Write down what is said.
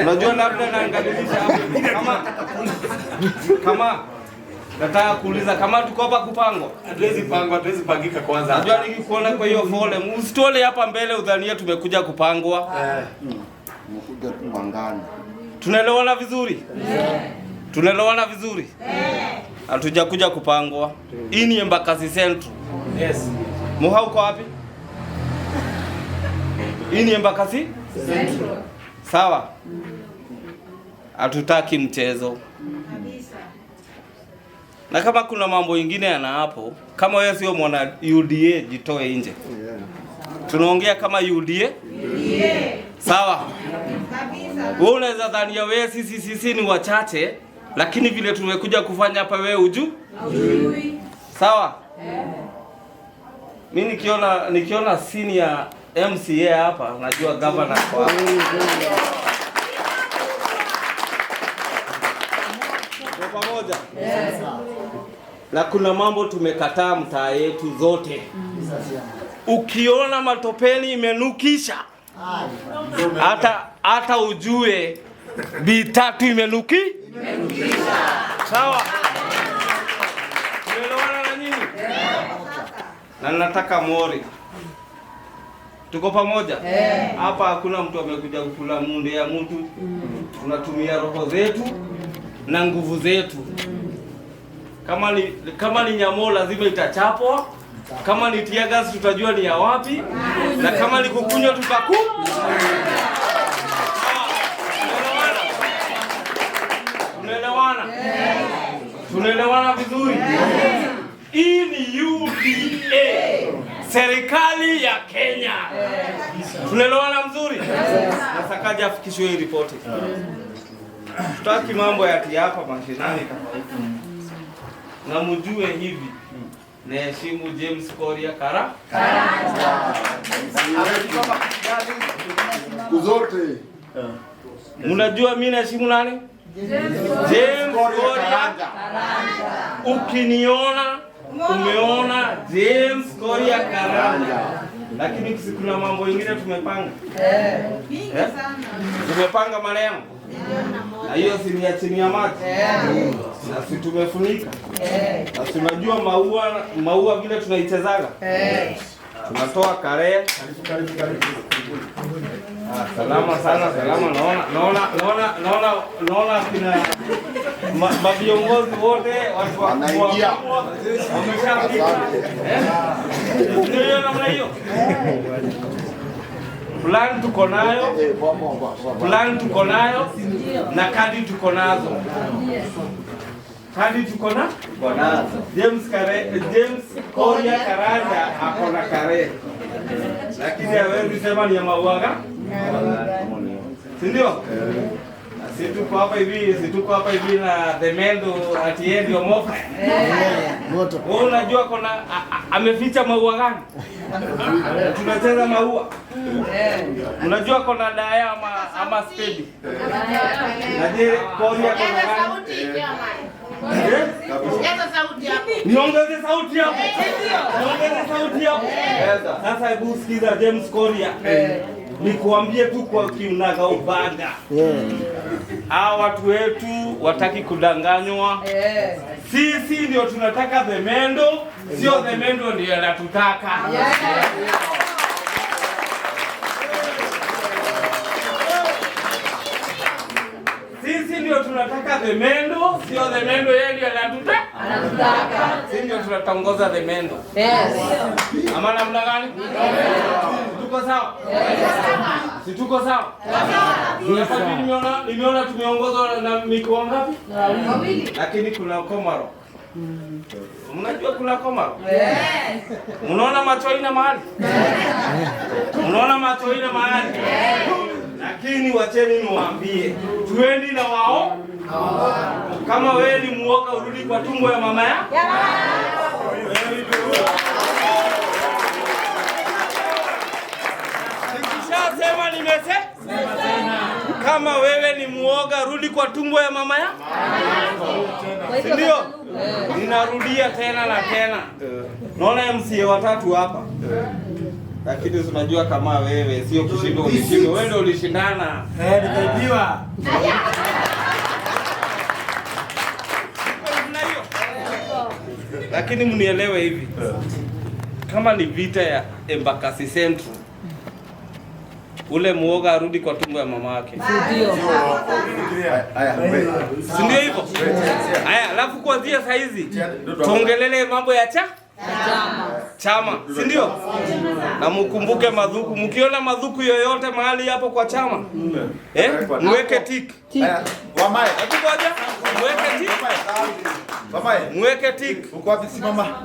Unajua labda naangalilisha hapo kama nataka kuuliza kama tuko hapa kupangwa. Hatuwezi pangwa, hatuwezi pangika kwanza. Najua nikikuona kwa hiyo fole, usitole hapa mbele udhanie tumekuja kupangwa. Mkuja tu mangana. Tunaelewana vizuri? Tunaelewana vizuri? Hatujakuja kupangwa. Hii ni Embakasi Central. Yes. Muha uko wapi? Hii ni Embakasi Central. Sawa? Hatutaki mchezo. Na kama kuna mambo ingine yana hapo, kama wewe sio mwana UDA jitoe nje. Tunaongea kama UDA? Sawa? Wewe unaweza dhania wewe sisi ni wachache, lakini vile tumekuja kufanya hapa wewe uju? Sawa? Mimi nikiona senior MCA hapa najua governor kwa hapa. Kwa pamoja. Na kuna mambo tumekataa mtaa yetu zote. Ukiona matopeni imenukisha, hata ujue B3 imenuki. Sawa? Tumeelewana na nyinyi? Na nataka mori. Tuko pamoja? Hapa hakuna mtu amekuja kukula munde ya mtu. Tunatumia roho zetu na nguvu zetu. Kama ni nyamo lazima itachapwa. Kama ni tear gas tutajua ni ya wapi. Na kama ni kukunywa tutaku. Tunaelewana? Tunaelewana vizuri? Hii ni UDA, serikali ya Kenya. Tunaelewana mzuri? Na Sakaja afikishwe hii ripoti. Tutaki mambo ya hapa mashinani tofauti. Na mjue hivi, naheshimu James Koria Kara. Siku zote. Mnajua mimi naheshimu nani? James Koria. Ukiniona umeona James Koria Karanja. Lakini kuna mambo mengine tumepanga. Tumepanga maneno. Na hiyo si ni ya chini ya maji. Na si tumefunika. Na si unajua maua vile tunaichezaga. Tunatoa kare. Salama sana, salama. Naona kina maviongozi wote watu wanaingia. Wameshafika. Ndio hiyo namna hiyo. Plan tuko nayo. Plan tuko nayo na kadi tuko nazo. Kadi tuko na? Nazo. James Koria Karanja ako na kare. Lakini hawezi sema ni ya mauaga. Si ndio? Si tuko hapa hivi, si tuko hapa hivi na the mendo at the end of mofa. Wewe unajua kuna ameficha maua gani? Tunacheza maua. Unajua kuna daya ama spedi. Na je, Koria kuna gani? Niongeze sauti hapo. Niongeze sauti hapo. Sasa hebu sikiza James Koria. Nikuambie tu kwa kiunaga ubaga. Hawa watu wetu wataki kudanganywa. Sisi ndio tunataka the mendo, sio the mendo ndio anatutaka. Sisi ndio tunataka the mendo, sio the mendo yeye ndio anatutaka. Anatutaka. Sisi ndio tunatongoza the mendo. Yes. Ama namna gani? Tuko sawa? Si tuko sawa? Sasa nimeona tumeongozwa na mikoa ngapi? Wawili. Lakini kuna Komaro. Mnajua kuna Komaro? Yes. Mnaona macho ina mahali? Mnaona macho ina mahali? Lakini wacheni niwaambie, tuendi na wao. Kama wewe ni muoga urudi kwa tumbo ya mama yako. Nikishasema nimesema. Kama wewe ni muoga rudi kwa tumbo ya mama yako. Si ndio? Ninarudia tena na tena. Naona MCA watatu hapa. Lakini si unajua kama wewe sio kushindwa, ulishindwa. Wewe ndio ulishindana. Eh, nikaibiwa. Namna hiyo. Lakini mnielewe hivi, kama ni vita ya Embakasi Central, ule muoga arudi kwa tumbo ya mama yake, Haya, wewe. si ndio hivyo? Haya, alafu kuanzia saa hizi tuongelele mambo ya chama, si ndio? Na mkumbuke Madhuku, mkiona Madhuku yoyote mahali hapo kwa chama mweke tik. Haya, Wamae. Hebu ngoja, mweke tik, Wamae. mweke tik. Uko wapi? Simama.